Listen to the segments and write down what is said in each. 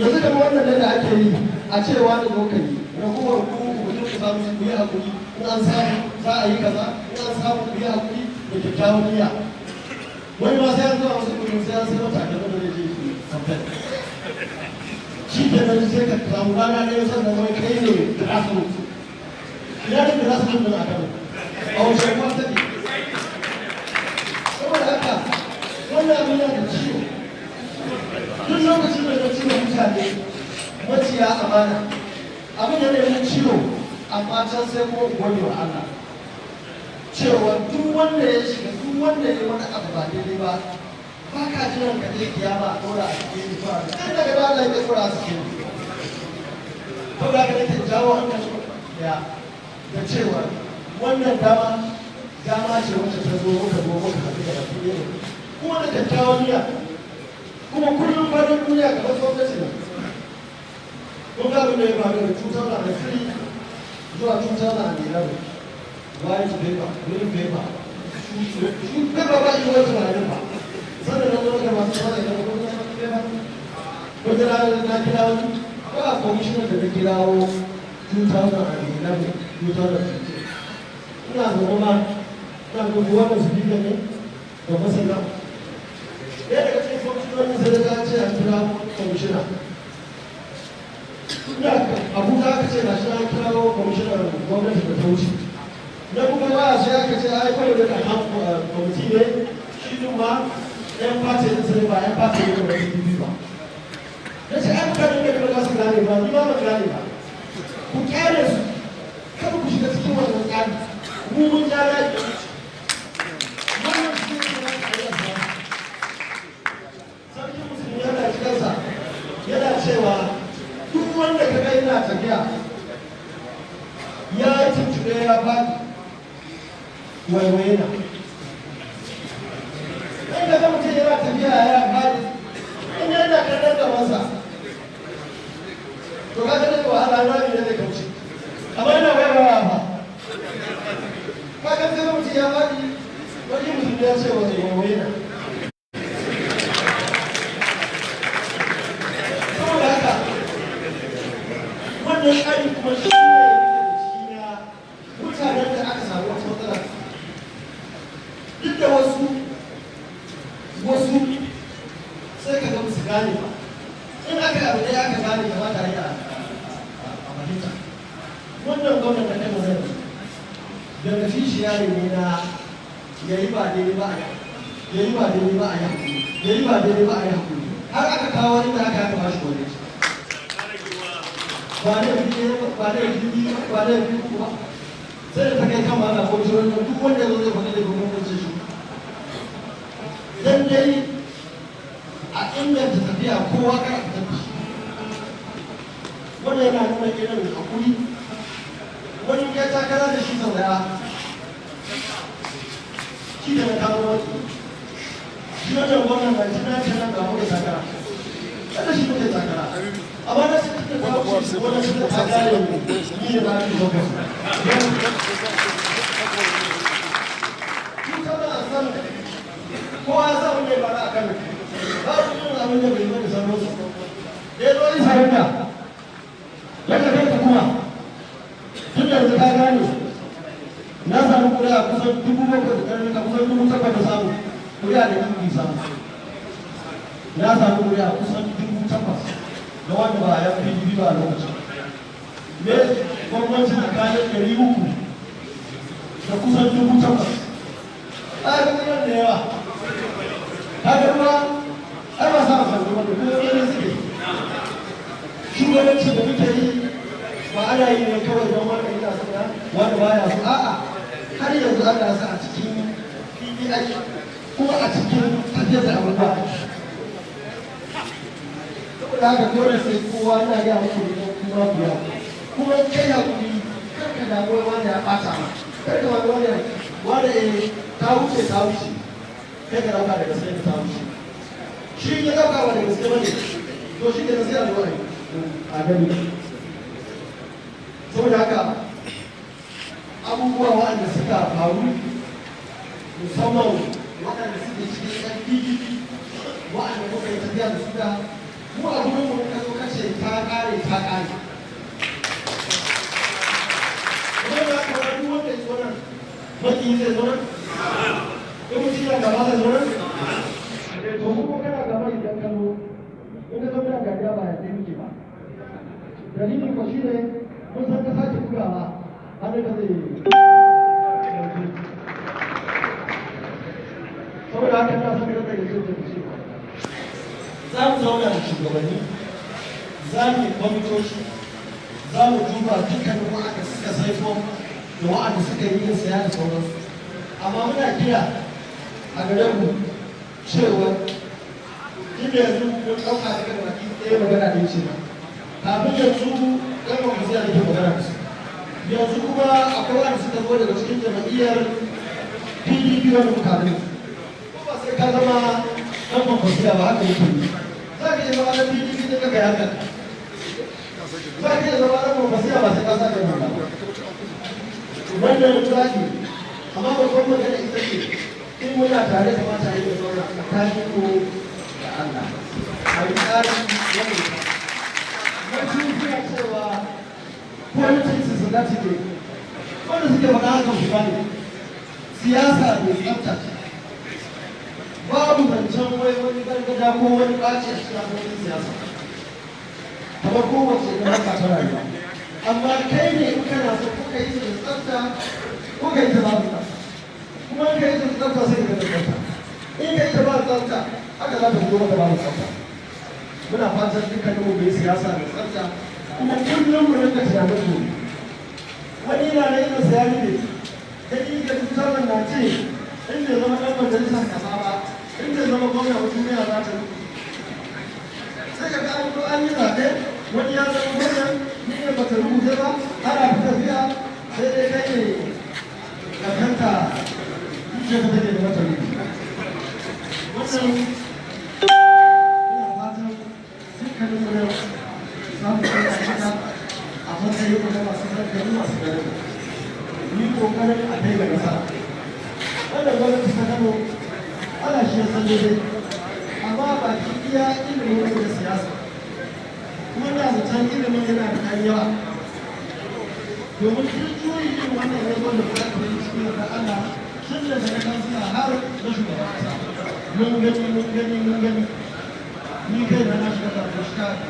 Yanzu kamar wannan da ake yi a cewa da zo ka yi ragowar ku ku ku samu ku yi hakuri, in an samu za a yi kaza, in an samu ku yi hakuri da kyakkyawan niyya. Wani ma sai an zuwa wasu kuɗi sai an sai mata da zai je shi kamfen. Shi ke nan sai ka samu rana ɗaya sannan wai kai ne grassroots. Ina ne grassroots ɗin a Kano? A wace kwanta ne? Saboda haka wannan abin yana da ciwo. Duk lokacin da na ciwo mutane maciya amana, abin yana yin ciwo, amma can sai kuma gode wa Allah cewa duk wanda ya shiga, duk wanda ya yi wani abu ba daidai ba, ba ka jiran ka je kiyama a dora a cikin ba kan daga ba Allah ya dora a cikin. To ga ka nake jawo hankali ya da cewa wannan dama dama ce wacce ta zo muka zo muka haɗu da baki ɗaya kuma da kyakkyawan niyya, kuma kullum farin duniya kamar gwamnati ne. Kun ga abin da ya faru daga 2003 zuwa 2011, white paper, green paper, shi paper ba shi wani tunanin ba. Sannan na zo da masu tsara da kuma paper wata rana na kira wani ba a commissioner da na kirawo 2011, 2015, ina zaune ma ina ga wannan speaker ne da masana ɗaya daga cikin kwamishinonin, sai da ce a kira kwamishina. Ina Abuja aka ce na shi an kirawo kwamishinan gwamnati da ta wuce. Na kuma waya sai aka ce ai kawai da kan kwamiti ne, shi din ma yan party din sai ba yan party ne da PDP ba. Na ce ai mutanen da ba su gane ba, ni ma ba gane ba. Ku kyale su, kada ku shiga cikin wannan tsari. Mu mun ja layi. Wannan shi ne da Sarkin Musulmi yana cikinsa yana cewa duk wanda ka ga yana tafiya ya yi tuntube ya faɗi, waiwaye na. In ka ga mutum yana tafiya ya faɗi, in yana kallon gabansa, to ka ga wahala rami ne zai kauce, amma yana waiwaya fa, ka ga sai mutum ya faɗi. Wani mutum ya ce waiwaye na. Saboda haka wannan tsari kuma shi ne na mutanen da aka samu wata matsala, duk da wasu sai ka ga su gane ba. In aka yi abu ɗaya aka gane, kamata yi a fahimta. Wannan gwamnan da Kano zai beneficiary ne na yayi ba daidai ba a yayi ba daidai ba a yi hakuri, yayi ba daidai ba a yi hakuri, har aka kawo inda aka ba shi gwamnati. Ba da biyu ba, da biyu ba, da biyu ba, sai da ta kai kan ana kwamishinan duk wanda ya zo zai faɗi da gwamnati shi dan dai a inganta tafiya, kowa kar a fitar da shi. Wannan yana nuna irin hakuri. Wani ya takara da shi sau daya, shi da na kawo wani shi wannan gwamnan na ci na ce nan ga muke takara, kada shi muke takara, amma na sai ta kawo shi wannan shi ta gane ni da na fi gwamnati. Kowa ya sa wanda ya faru a Kano, babu yin abin da bai yi da sauransu. Da ya zo yi sarauta ya ka kai kuma tun da yanzu ka gane na samu kuri'a kusan 7,000 da ɗari, kusan 8,000 da samu kuri'a da dubu samu. Na samu kuri'a kusan 8,000 da wanda ba a yan PDP ba a lokacin. Me bambanci tsakanin 300 da kusan 8,000? Ai ga da yawa. Kaga ruwa ai ba sa san ruwa da kuma ne suke shugabanci da muke yi ba ana yi ne kawai don wanda yana so na wanda baya so, a'a, har yanzu ana sa a cikin fili ake kuma a cikin tafiyar da abubuwa ake. Saboda haka dole sai kowa na gaya muku ne kuma ku ya kuma kai hakuri, kar ka damu wanda ya ɓata ma, kar ka wani wanda wanda eh ta wuce, ta wuce. Kai ka dauka da gaske ta wuce, shi ya dauka ba da gaske bane, to shi ke sai a zo a gani. Saboda haka abubuwa waɗanda suka faru, musamman waɗanda suke cikin ɗan PDP, waɗanda muka yi tafiya da su da mu a gurin mu, ka zo kace ta ƙare. Kuma da aka wani wanda ya zo nan, maki zai zo nan? In mutum yana gaba zai zo nan? To kuma kana gaba idan ka zo, in ka zo muna dariya ba yadda muke ba. Dalilin ko shi ne mun san ka sake bugawa har ka zai. Saboda haka ina son ka zai zo ta cewa za mu zauna da shugabanni, za mu yi kwamitoci, za mu duba dukkanin wa'anda suka sai fom da wa'anda suka yi yin saya da sauransu. Amma muna kira a gare ku cewa tun da yanzu mun ɗauka daga baki ɗaya magana da ya ce ba. Kafin yanzu ɗan makwasiya da ke magana da su. Yanzu kuma akwai wanda suka zo daga cikin jam'iyyar PDP wanda muka haɗu. Ko ba sai ka zama ɗan makwasiya ba haka yake yi. Za ka iya zama ɗan PDP ɗin ka kai haka. Za ka iya zama ɗan makwasiya ba sai ka sa kai ba. Wannan zaki, amma babban magana ita ce in muna tare kamata a yi da zauna tsakanin ku da Allah. A yi tsari wanda ya wasu suna cewa politics is a dirty game. Wanda suke faɗa hakan su gane siyasa mai tsafta ce. Babu zancen wai wani gargaja ko wani ɓaci a cikin harkokin siyasa. Kamar kowace irin harka ta rayuwa. Amma kai ne in kana so ko ka yi ta da tsafta ko ka yi ta babu tsafta. Kuma in ka yi ta da tsafta sai ka ga tsafta. In ka yi ta babu tsafta haka za ta fito maka babu tsafta. Muna fatan dukkanin mu yi siyasa mai tsafta kuma kullum mu rinka tunanin gobe. Wani yana da irin sa ya rube, gani ga cutar na ce in bai zama ɗan majalisar ƙasa ba, in bai zama gwamna ba duniya za ta rufe. Sai ka ga an zo an yi zaɓe, wani ya zama gwamna, ni ne ba ta rubuce ba, ana fi tafiya sai dai kai ne ƙarshenta zuciya ta take da mata rubuce. Wannan ina fatan dukkanin mu nan za mu kai a a matsayin mu na masu hankali masu daraja. Yi ƙoƙarin a kai ga nasara. Wannan gwamnati ta Kano ana shi ya san daidai, amma ba ki iya ilimin da siyasa. Kuma ina zaton ilimin yana da ɗan yawa. Domin duk juyi irin wannan ya zo da kuɗa da cikin da Allah tun daga na kansila har na shugaban ƙasa. Mun gani, mun gani, mun gani. Ni kai na shiga kafin 15.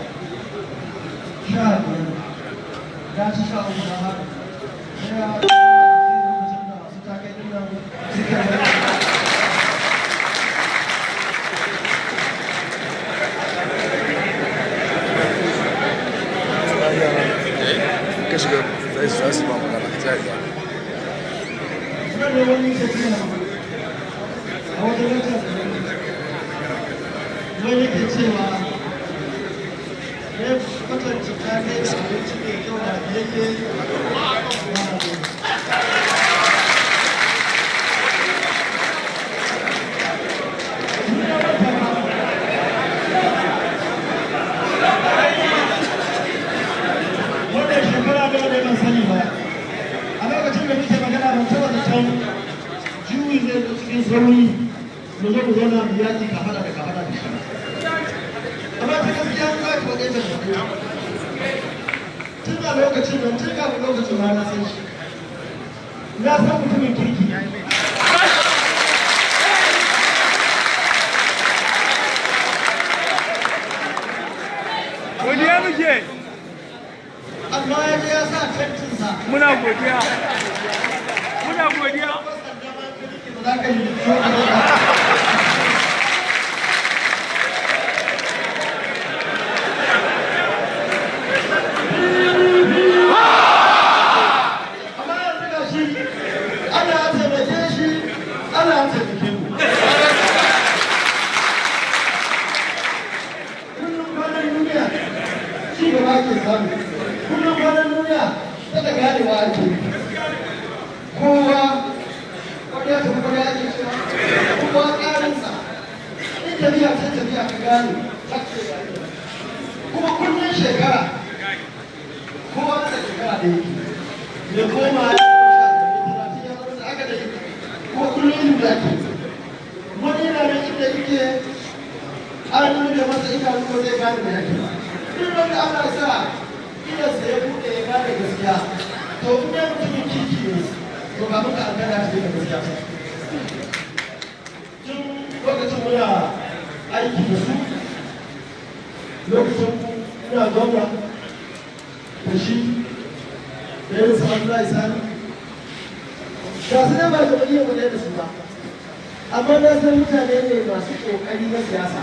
Na ci 13 na haka. Sai ya lokacin da masu takai ɗin nan suka yi. Ka shiga za su ba magana ta yi. Nan ne wani ke cewa a wata lokacin wani ke cewa ya kwatanta ta kai da abinci mai kyau da yake. Wannan shekara nawa ne ban sani ba. A lokacin da muke magana ban taɓa zaton juyi zai zo cikin sauri mu zo mu zauna mu yaƙi kafaɗa da kafaɗa da shi. Amma ta gaskiya za ka faɗe ta da tun a lokacin nan, tun kafin lokacin ma na san shi. Na san mutumin kirki. Godiya muke. Amma ya je ya sa kantinsa. Muna godiya. Muna godiya. Ba za ka yi so a zo. Amma yanzu ga shi ana taimake shi, ana taimake mu. Kullum kwanan duniya ci gaba ake samu. Kullum kwanan duniya daga ganewa ake. Kowa wani ya tafi wani ake cewa kowa ƙarinsa. In tafiya ta tafiya ka gane ta ce kuma kullum shekara kowa da shekara da yake. Ya koma ya 30 ya zama da aka da ko kullum yin da ake. Wani yana nan inda yake an nuna masa idanu ko zai gane da yake ba. Duk wanda Allah ya sa Idan sa ya buɗe ya gane gaskiya, to in ya mutumin kirki ne, to ga muka an gane shi da gaskiya. Tun lokacin muna aiki da su, lokacin ina gwamna da shi da irin su Abdullahi Sani, ga su nan ba jam'iyyar mu ɗaya da su ba, amma na san mutane ne masu ƙoƙari na siyasa.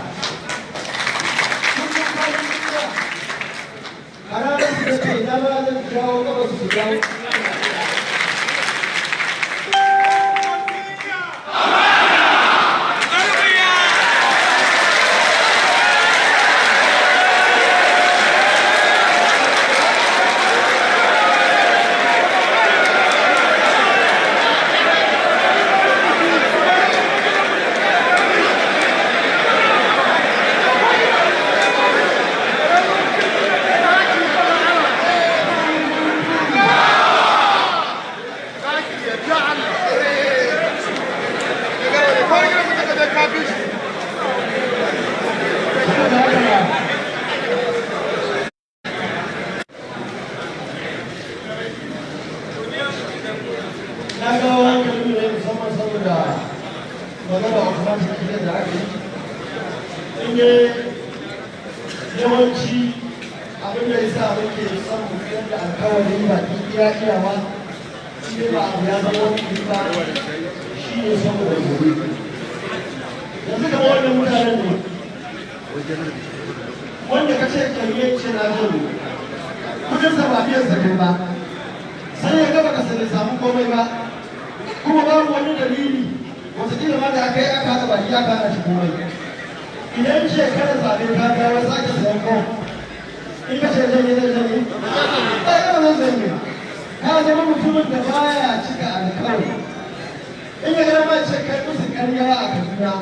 A ranar su da ke na ma zan jawo gaba su jawo. Na ga hankalin ne musamman saboda magana automatic clear da aka yi. In dai yawanci abin da ya sa muke son mu fitar da alkawari ba iya iyawa, in dai ba abu ya zama wani ba, shi ne saboda gobe. Yanzu kamar wannan mutanen ne wanda ka ce kanye ce na jami kudin sa ba biyan sa kai ba, sai ya gaba ka sani samu komai ba, kuma babu wani dalili, wataƙila ma da aka yi aka haɗa baki aka hana shi komai. Idan shekarar zaɓe ka dawo sake sayan kom, in ka ce janye zai janye, ba ya gama zai janye. Ka zama mutumin da baya cika alkawari. In ya gama ce kai musu ƙarya a Kaduna,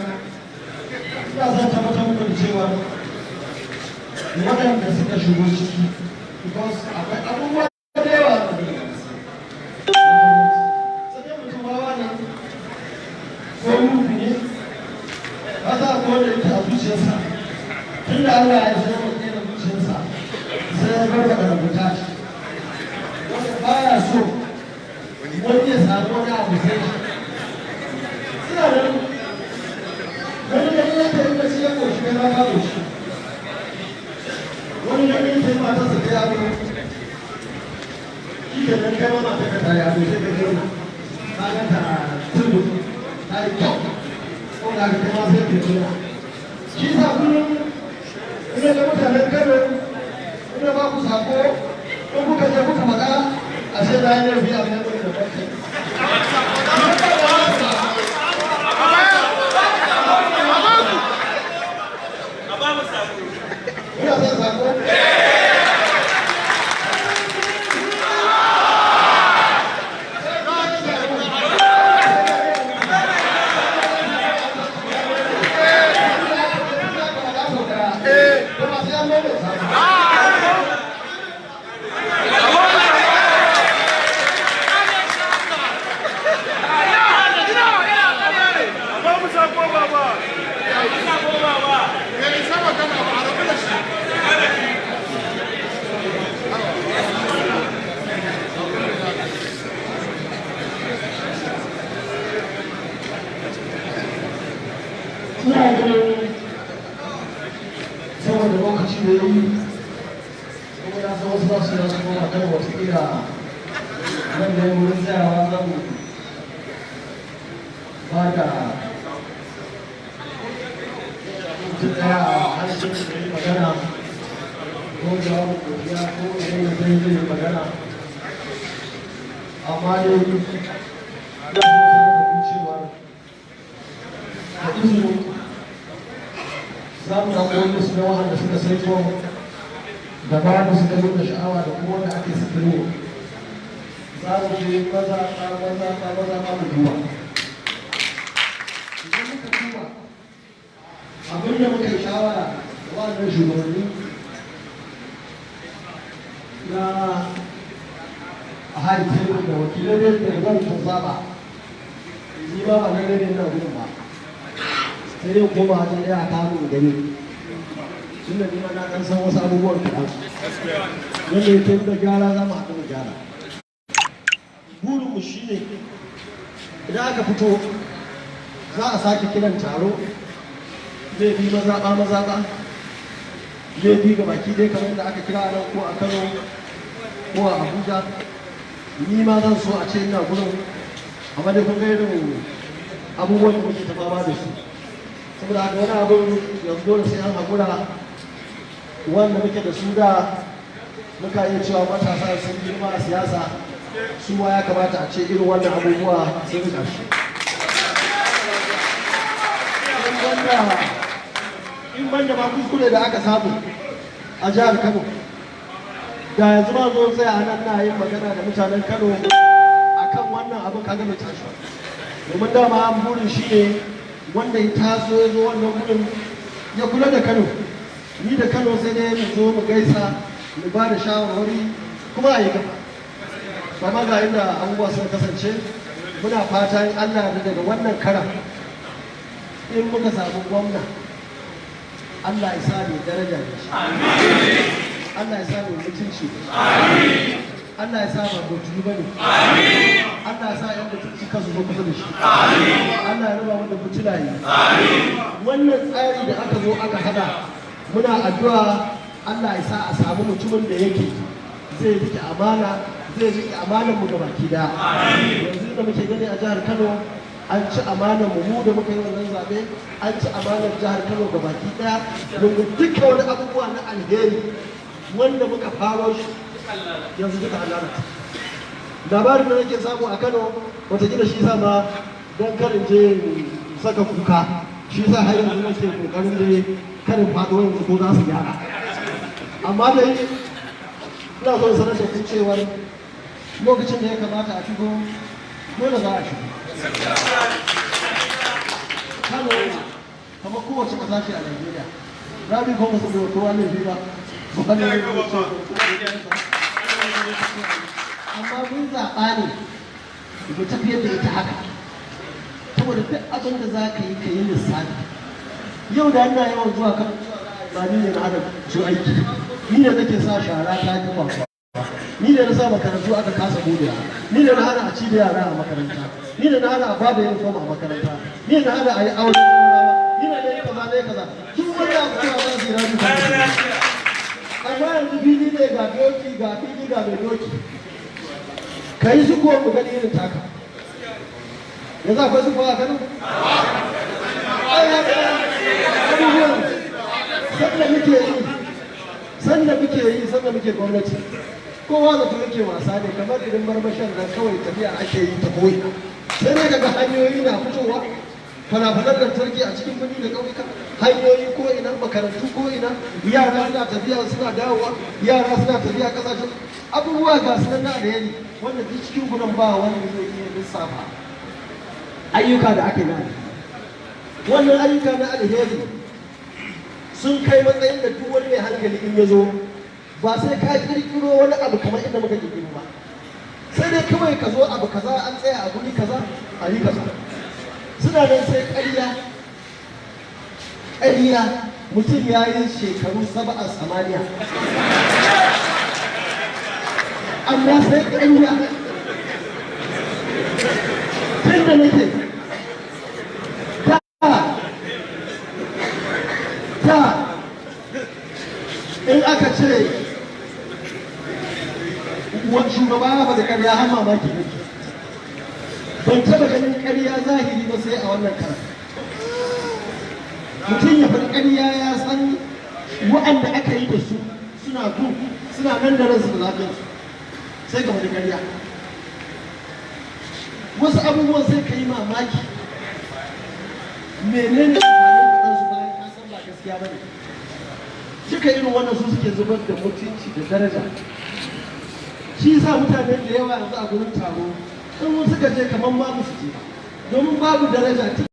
ina son tabbatar muku da cewa waɗanda suka shigo ciki, because akwai abubuwa da yawa da sai mutum wawa ne ko mugu ne, ba za a wanda yake a zuciyarsa, tun da Allah ya sai mu da zuciyarsa sai ya bar da rubuta shi, wanda baya so wani ya samu wani abu sai shi. Suna nan wani da yake yin da shi ya koshi, kai ma ka koshi. Wani da yake matarsa ta yaro shi ke nan, kai ma matarka ta yaro sai ka girma ka ganta tudu ta yi kyau, ko da ka kai ma sai ka girma. Shi sa kullum ina ga mutanen Kano, ina ba ku sako, in kuka je kuka faɗa a sai na yi laifi a gidan da kwanci. Ina son sako. Ina ganin saboda lokaci da ya yi, kuma na san wasu za su yi su koma kan, watakila nan da ya wurin tsayawa zan ba da mutum ɗaya a harshen da yi magana ko jawabin godiya, ko idan ya zai zai yi magana. Amma dai ina so sanar da ku cewa da izinin za mu ɗauko list na waɗanda suka sai fom da ba da suka nuna sha'awa da kuma wanda ake screening. Za mu je maza maza maza ma mu duba. Idan muka duba abin da muka yi shawara da waɗannan shugabanni na a high table da wakilai da zan tun zaba, ni ma ba nan ne na gudun ba, sai dai koma wajen ɗaya a kawo gani. Tunda ni ma na ɗan san wasu abubuwan kaɗan. Wanda ya tafi da gyara za mu haɗu mu gyara. Burinmu shi ne idan aka fito za a sake kiran taro zai bi mazaɓa mazaɓa zai bi ga baki dai kamar da aka kira a nan ko a Kano ko a Abuja. Ni ma zan so a ce ina gurin, amma dai kun ga irin abubuwan da muke ta fama da su. Saboda haka wani abin yanzu dole sai an haƙura. Wanda muke da su da muka iya cewa matasa sun girma a siyasa, su ma ya kamata a ce irin wannan abubuwa sun rika shi. In banda ma kuskure da aka samu a jihar Kano, da yanzu ma zo tsaya a nan na yin magana da mutanen Kano akan wannan abin kaga mai tashi. Domin dama burin shi ne wanda ya taso ya zo wannan gurin ya kula da Kano. Ni da Kano sai dai mu zo mu gaisa, mu ba da shawarwari kuma a yi gaba. Amma ga inda abubuwa suka kasance, muna fata in Allah ya daga wannan karan in muka samu gwamna, Allah ya sa mai daraja da shi. Allah ya sa mai mutunci da shi. Allah ya sa ba butulu ba ne. Allah ya sa yan mutunci kansu zo kusa da shi. Allah ya raba mu da butulaye. Wannan tsari da aka zo aka hada, muna addu'a Allah ya sa a samu mutumin da yake zai rike amana, zai rike amanar mu gabaki daya. Yanzu da muke gani a jihar Kano an ci amanar mu, mu da muka yi wannan zabe an ci amanar jihar Kano gabaki daya. Domin dukkan wani abubuwa na alheri wanda muka faro shi yanzu duka an lalata. Labarin da nake samu a Kano wataƙila shi sa ma don karin je saka kuka, shi sa har yanzu nake kokarin da karin faɗo yanzu ko za su gyara. Amma dai ina son sanar da ku cewar lokacin da ya kamata a shigo dole za a shigo. Kano kamar kowace ƙasa ce a Najeriya. Rabi ko musu bai kowa laifi ba. Amma mun zaɓa ne mu tafiyar da ita haka. Saboda duk abin da za ka yi ka yi lissafi. Yau da ina yawan zuwa kan ba ni ne na hana su aiki. Ni ne nake sa shara ta yi kwakwa. Ni ne na sa makarantu aka kasa buɗewa. Ni ne na hana a ci da yara a makaranta. Ni ne na hana a bada uniform a makaranta. Ni ne na hana a yi aure. Ni ne na yi kaza na yi kaza. Duk wani abu cewa za su yi rami ba. Amma yanzu fili ne ga doki ga fili ga mai doki. Ka yi su kuwa mu gani irin taka. Yanzu akwai su kuwa a Kano? Ai haka abubuwan sanda muke yi, sanda muke yi, sanda muke gwamnati. Kowa zato yake wasa ne, kamar idan marmashin nan kawai tafiya ake yi ta koyi. Sai dai kaga hanyoyi na fitowa, falafalan lantarki a cikin birni da ƙauyuka, hanyoyi ko ina, makarantu ko ina, yara suna tafiya suna dawowa, yara suna tafiya ƙasashen abubuwa ga su nan na alheri wanda duk cikin gurin ba wanda zai iya lissafa ayyuka da aka yi na alheri. Wannan ayyuka na alheri sun kai matsayin da duk wani mai hankali in ya zo ba sai ka kirkiro wani abu kamar inda muka kirkiro ba. Sai dai kawai ka zo abu kaza an tsaya a guri kaza a yi kaza. Suna nan sai ƙarya. Ƙarya mutum ya yi shekaru 7 samaniya. Amma sai ƙarya. Tun da nake da in aka ce shugaba ya faɗi ƙarya har mamaki nake. Ban taɓa ganin ƙarya zahiri ba sai a wannan karan. Mutum ya faɗi ƙarya ya san waɗanda aka yi da su suna gun, suna nan da ransu da lafiyarsu. Sai ka faɗi ƙarya. Wasu abubuwan sai ka yi mamaki. Menene amfanin faɗansu bayan ka san ba gaskiya ba ne? Duka irin wannan su suke zubar da mutunci da daraja. Shi yasa mutane da yawa yanzu a gurin taro in suka je kamar ma su je ba. Domin babu daraja.